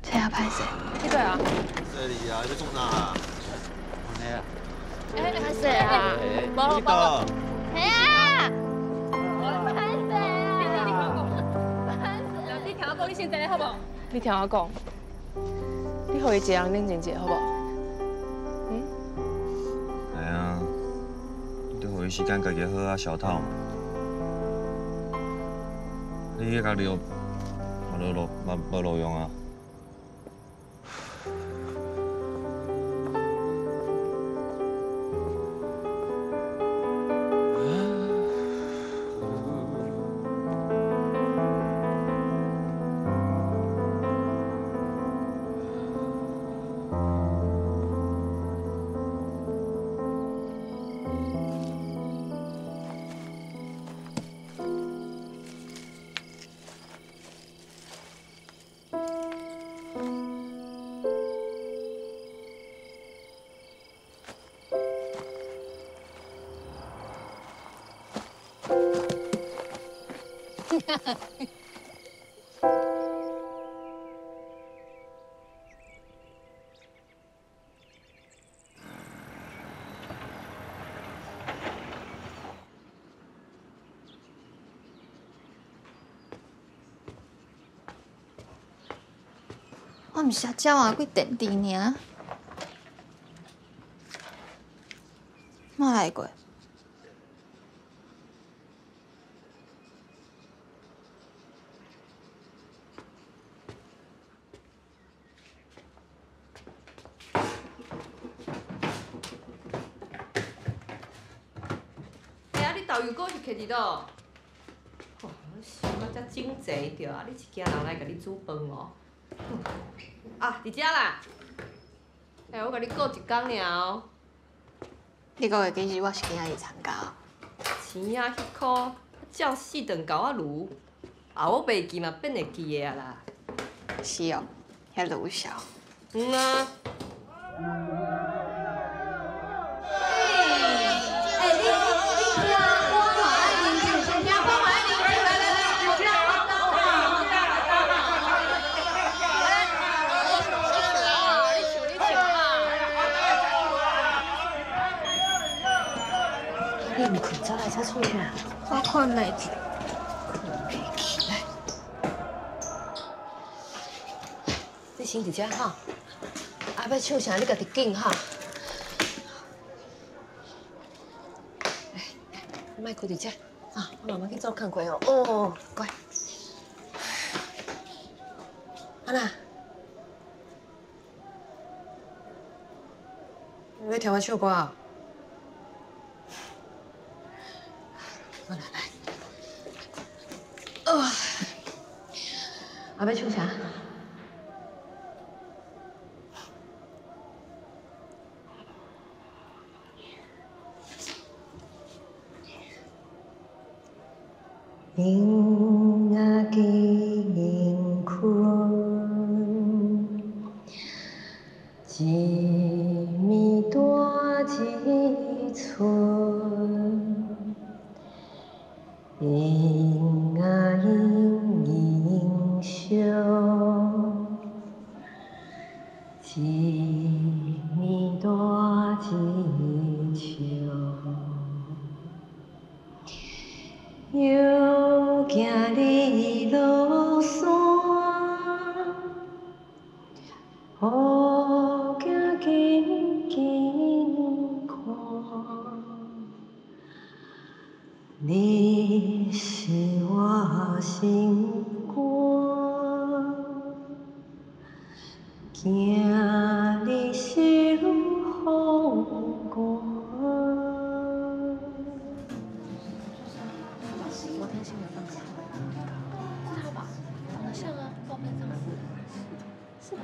这也歹势。去对啊？这里啊，你要创啥啊？安尼啊？哎，歹势啊！无无无。嘿啊！歹势啊！你听我讲，你先坐咧好无？你听我讲，你予伊一个人冷静一下好无？嗯？系啊，你著予伊时间家己好好消透嘛。你去共留，嘛无路嘛无路用啊。我毋是才换几电池尔，嘛来过？哎啊，你豆油果是摕伫佗？哦，想啊遮整齐著啊！你是惊人来共你煮饭哦？啊，伫遮啦。欸，我共你顾一工尔哦。你阁会记是我是今仔日参加哦？钱仔彼箍，照四顿共我留，啊，我袂记嘛变会记的啊啦。是哦，遐鲁小。嗯啊。你毋困走来遮创啥？我困袂去。困袂去来。你先伫遮吼，啊，欲唱啥你家己拣哈。来，你莫踞伫遮，啊，我慢慢去做工课哦。哦，乖。安那？你欲听我唱歌啊？我来来，哦，啊，欲唱啥？鹰仔紧困，一暝大一寸。鹰仔鹰英雄，惊你心风寒。昨天新闻放是他吧？长得像啊，照片上是，是吧？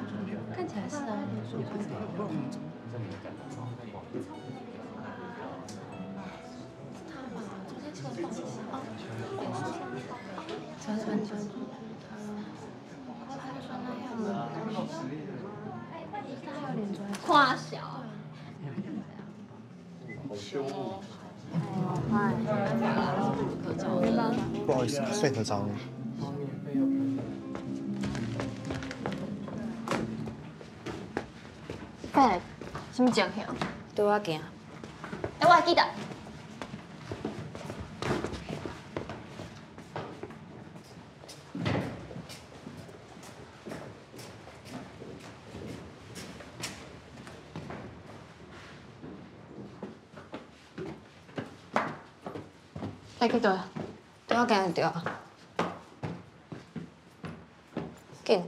看起来是啊。是他吧？昨天新闻放是啊。穿穿穿。夸小。好凶哦！不好意思，睡得着。哎，什么情形？对我行。哎，我还记得。来去佗？对我行就对啊。紧。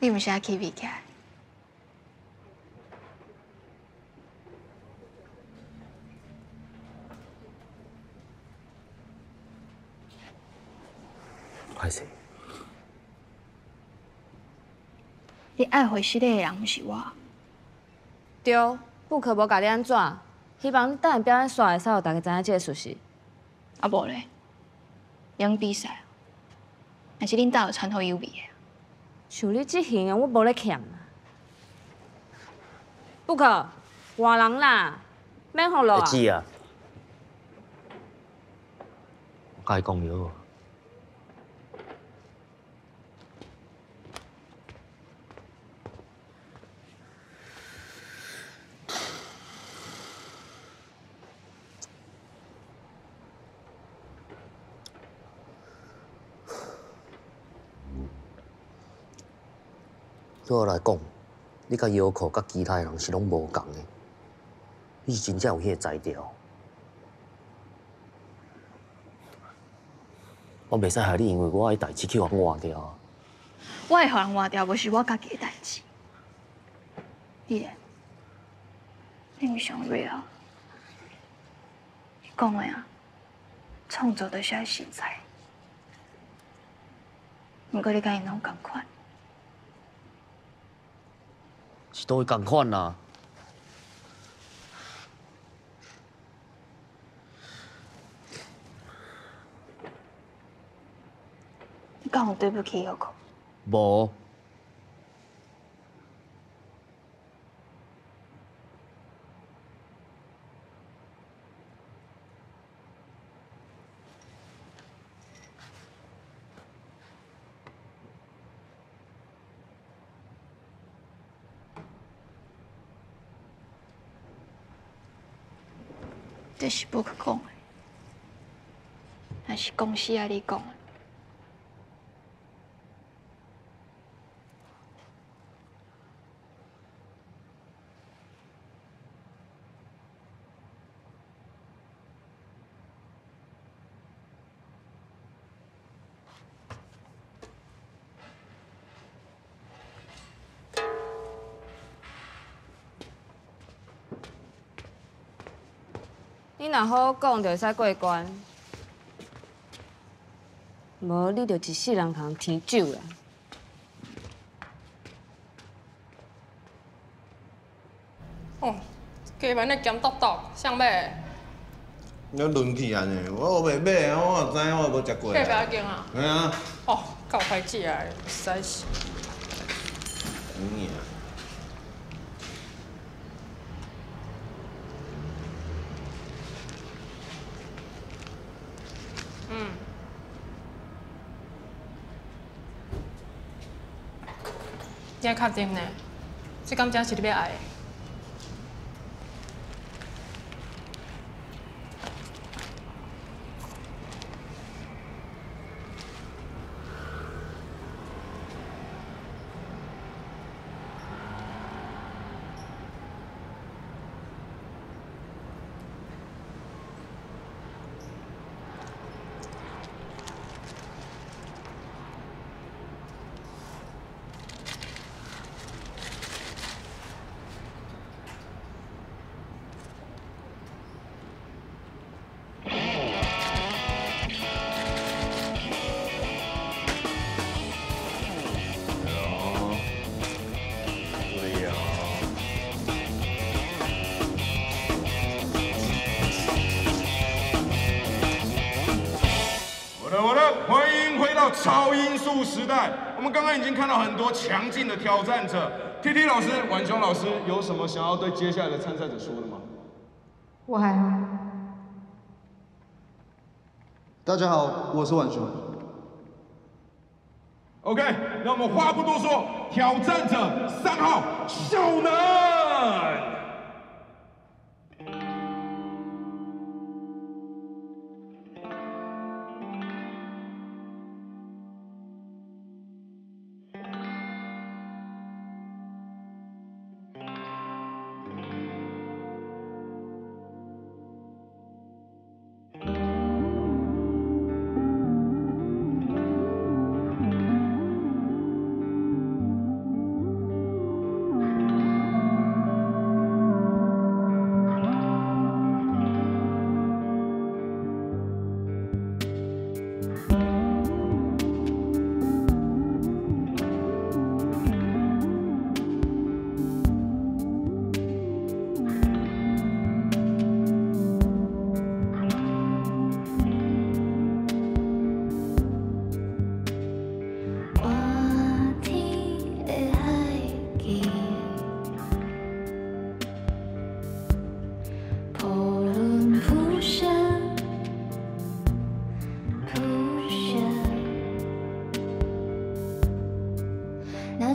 你毋是爱起味起来？歹势。你爱回失礼的人毋是我。对，布克无教你按怎，希望你等下表演煞会使予大家知影这个事实。啊无咧，赢比赛，还是恁兜有掺好有味的？像你这型的，我无咧欠啦。布克，换人啦，免予落啊。姐啊，我共伊讲就好。对我来讲，你佮姚可佮其他的人是拢无仝的，你是真正有彼个才调。我袂使害你，因为我的代志去予人换掉。我会予人换掉，无是我家己的代志。你咧，你毋上 real，你讲的啊，创作就是爱实在。毋过你佮𪜶拢仝款。是佗位仝款啦？你敢有对不起姚可？无。这是不可讲的，还是公司爱你讲的？你若好好讲，就会使过关；无，你就一世人通添酒啦。哦，鸡饭咧咸笃笃，谁买？你轮起按呢？我袂买，我嘛知我无食过。隔壁那间啊？嘿啊。哦，够歹食的，实在是。嗯。你愛確定呢？這敢真是你欲愛的？超音速时代，我们刚刚已经看到很多强劲的挑战者。T T 老师、婉雄老师有什么想要对接下来的参赛者说的吗？我还好。大家好，我是婉雄。 OK，那我们话不多说，挑战者3号小能。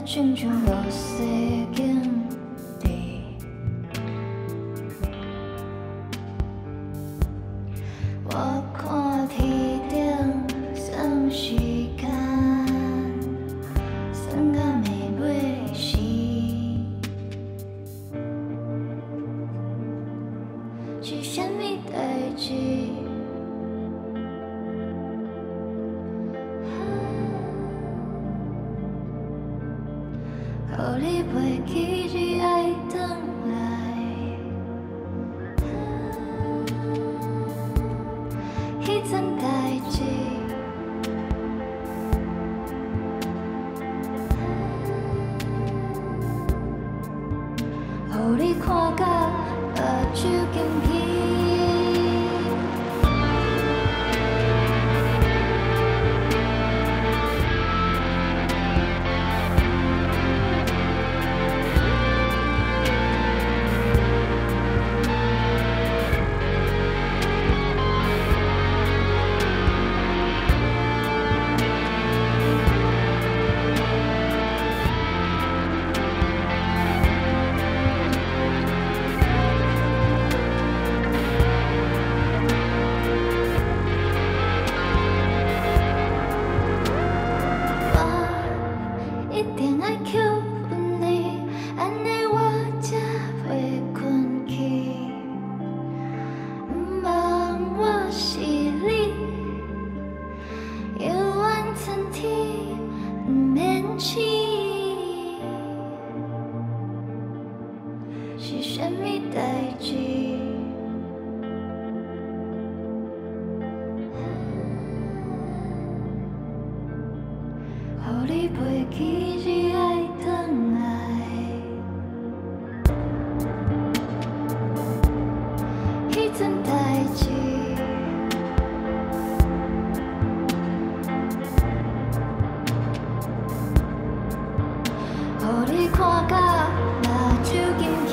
亲像落西景致，我看天顶算时间，算到暝尾时，是啥物代誌？予你袂记你愛轉來，彼阵代誌，予你看甲目睭金起。一定愛求你，按呢我才袂困去。毋茫我是你，永遠参天毋免醒。是啥物代誌？予你袂記你愛轉來，彼陣代誌，予你看甲目睭金起。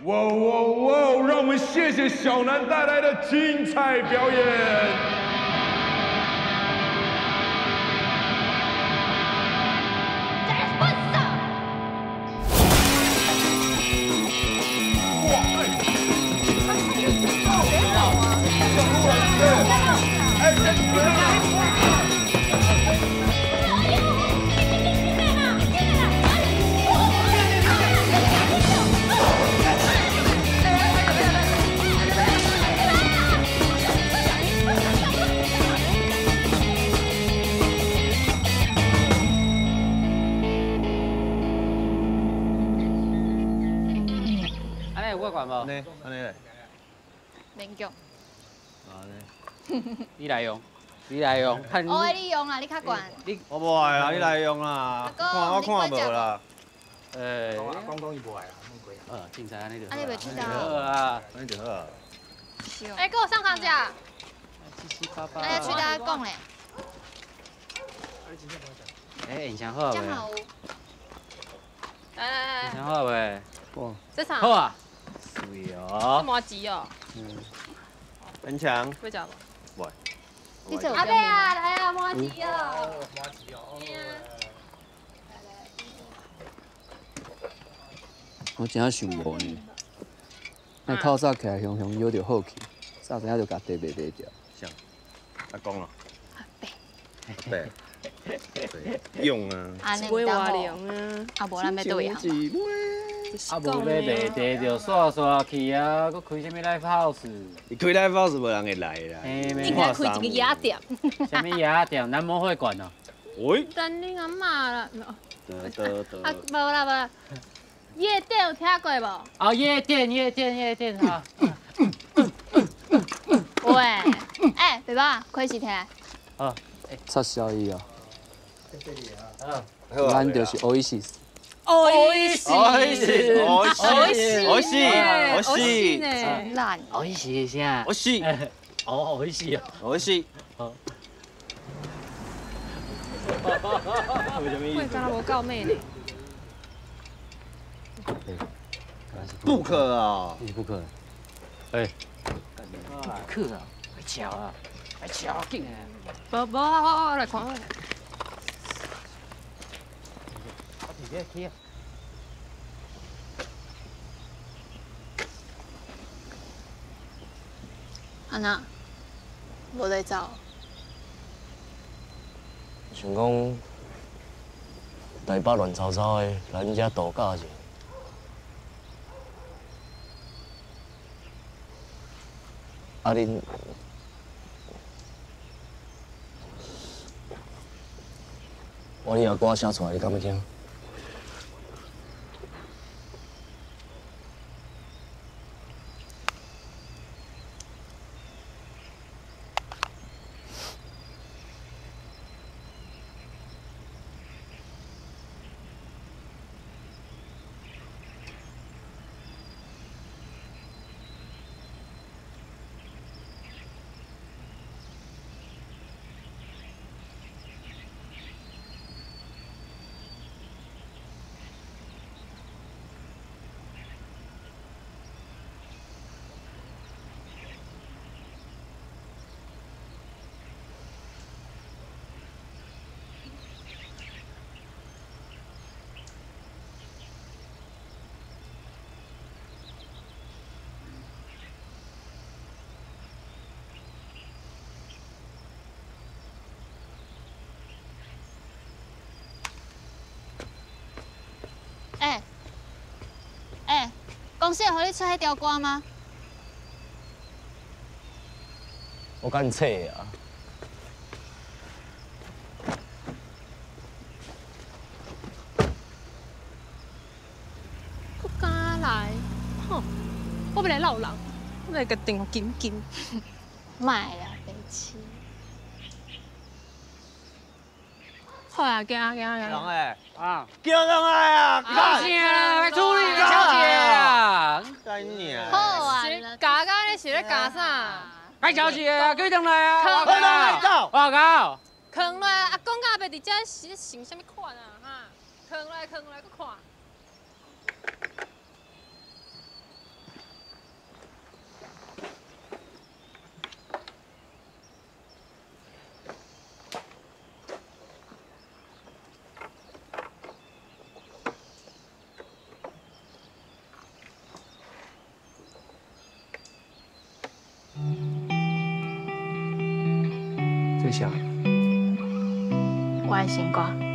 哇哇哇！让我们谢谢小南带来的精彩表演。无？安尼，按呢。免叫。按呢。你来用，你来用，看。我你用啦，你较悬。你我无爱啦，你来用啦。看我看无啦。欸。阿公讲伊无爱啦，免过啦。凊彩按呢就。按呢袂出刀。好啊，按呢就好啊。欸，阁有上堂食。七七八八。按呢喙焦讲咧。欸，现场好未？来来来。现场好未？这啥？好啊。水哦。这麻糬哦。嗯。很强。要食无？喂。你这阿伯啊，来啊，麻糬哦。麻糬哦。我真想无呢。那透早起来，雄雄约著好去，早知影就共地卖卖掉。啥？阿公啊。阿伯。阿伯。用啊。一尾活龙啊。啊，无咱欲佗位行？啊，无欲卖地就煞煞去啊，阁开啥物 live house？伊开 live house 无人会来啦。应该开一个夜店。啥物夜店？南摩会馆哦。喂。等恁阿嬷啦。得。啊，无啦无啦。夜店有听过无？啊，夜店夜店夜店哈。喂，欸，爸爸，开始听来。啊，插销伊哦。咱就是 Oasis。 Oasis。 Oasis。Oasis。烂。 Oasis 啥？Oasis。哦，Oasis 啊。 Oasis。好。我敢若无够美呢。不可啊！你不可。哎。不可啊！来敲啊！来敲，紧啊！无无，我来看。我直接去。安那？无在走。想讲台北乱糟糟的，来阮遮度假者。啊恁，我你若歌写出来，你敢欲听？欸，公司会予你出彼条歌吗？我敢册啊！阁敢来？吼！我欲来闹人，我欲来共电予紧紧。莫啦，白痴。好啊，行行行。人欸，啊，叫人来啊！高兴啊，来处理小姐啊！干你好啊，假甲你是咧假啥？该小姐啊，叫伊转来啊！我靠！我靠！囥落来，阿公阿伯伫遮是成啥物款啊？哈，囥落来，囥落来，阁看。这啥？我的新歌。